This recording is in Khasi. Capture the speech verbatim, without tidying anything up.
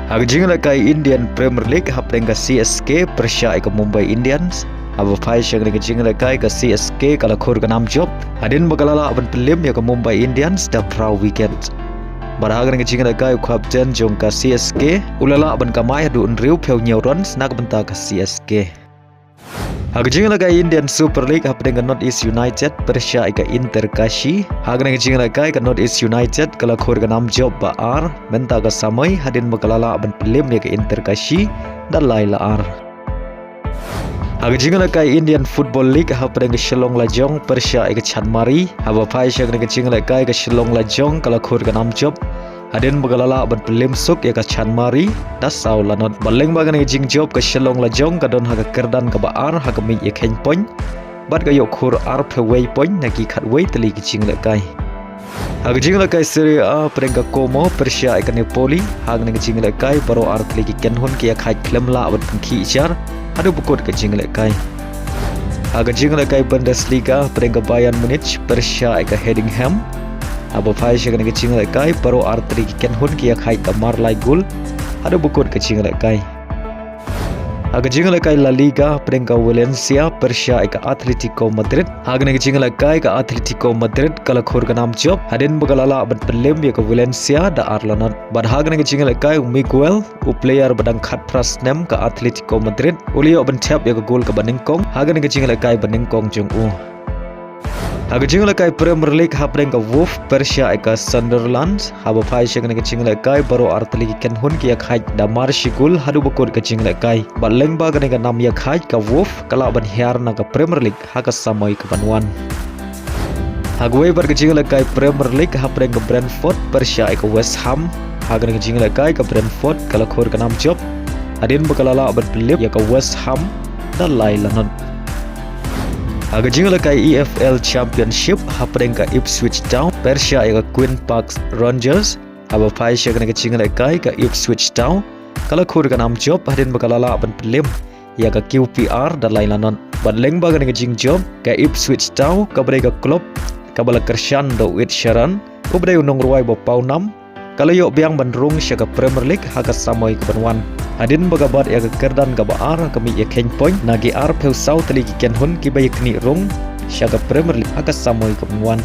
Ha ka jingïalehkai Indian Premier League hapdeng ka C S K pyrshah ïa ka Mumbai Indians. Haba phai sha kane ka jingïalehkai ka C S K ka la khur ka nam jop hadien ba ka la lah ban pynlip ïa ka Mumbai Indians da phra wicket. Bad ha kane ka jingïalehkai u captain jong ka C S K u la lah ban kamai haduh hynriewphew hynñiew runs na ka bynta ka C S K. Ha ka jingïalehkai Indian Super League hapdeng ka North East United pyrshah ïa ka Inter Kashi. Ha kane ka jingïalehkai ka North East United ka la khur ka nam jop ba ar, mynta ka samoi hadien ba ka la lah ban pynlip ïa ka Inter Kashi da lai la ar. Ha ka jingïalehkai Indian Football League hapdeng ka Shillong Lajong pyrshah ïa ka Chanmari. Haba phai sha kane ka jingïalehkai ka Shillong Lajong ka la khur ka nam jop hadien ba ka la lah ban pynlip suk ïa ka Chanmari da saw la not. Bad lyngba kane ka jingjop ka Shillong Lajong ka don ha ka kyrdan kaba ar ha ka miej ïakheiñ point bad ka ïoh khur arphew wei point na ki khatwei tylli ki jingïalehkai. Ha ka jingïalehkai Serie A hapdeng ka Como pyrshah ïa ka Napoli. Ha kane ka jingïalehkai baroh ar tylli ki kynhun ki ïakhaid khlem lah ban pynkhih jar haduh ba kut ka jingïalehkai. Ha ka jingïalehkai Bundesliga hapdeng ka Bayern Munich pyrshah ïa ka Heidenheim. Haba phai sha kane ka jingïalehkai baroh ar tylli ki kynhun ki ïakhaid da mar lai gol haduh ba kut ka jingïalehkai. Ha ka jingïalehkai La Liga hapdeng ka Valencia pyrshah ïa ka Atletico Madrid. Ha kane ka jingïalehkai ka Atletico Madrid ka la khur ka nam jop hadien ba ka la lah ban pynlip ïa ka Valencia da ar la not. Bad ha kane ka jingïalehkai u Miguel, u player ba dang khatphra snem ka Atletico Madrid, u la ïoh ban thep ïa ka gol kaba nyngkong ha kane ka jingïalehkai ba nyngkong jong u. Ha ka jingïalehkai Premier League hapdeng ka Wolves pyrshah ïa ka Sunderland. Haba phai sha kane ka jingïalehkai baroh ar tylli ki kynhun ki ïakhaid da mar shi gol haduh ba kut ka jingïalehkai. Bad lyngba kane ka nam ïakhaid ka Wolves ka lah ban hiar na ka Premier League ha ka samoi kaban wan. Ha kawei pat ka jingïalehkai Premier League hapdeng ka Brentford pyrshah ïa ka West Ham. Ha kane ka jingïalehkai ka Brentford ka la khur ka nam jop hadien ba ka la lah ban pynlip ïa ka West Ham da lai la not. Ha ka jingïalehkai E F L Championship hapdeng ka Ipswich Town pyrshah ïa ka Queen Park Rangers. Haba phai sha kane ka jingïalehkai ka Ipswich Town ka la khur ka nam jop hadien ba ka la lah ban pynlip ïa ka Q P R da lai la not. Bad lyngba kane ka jingjop ka Ipswich Town kaba dei ka club kaba la kyrshan da u Ed Sheeran uba dei u nongrwai ba paw nam, ka la ïoh biang ban rung sha ka Premier League ha ka samoi kaban wan. Hadien ba ka bat ïa ka kyrdan kaba ar ha ka miej ïakheiñ point na ki arphew saw tylli ki kynhun kiba ïaknieh rung sha ka Premier League ha ka samoi kaban wan.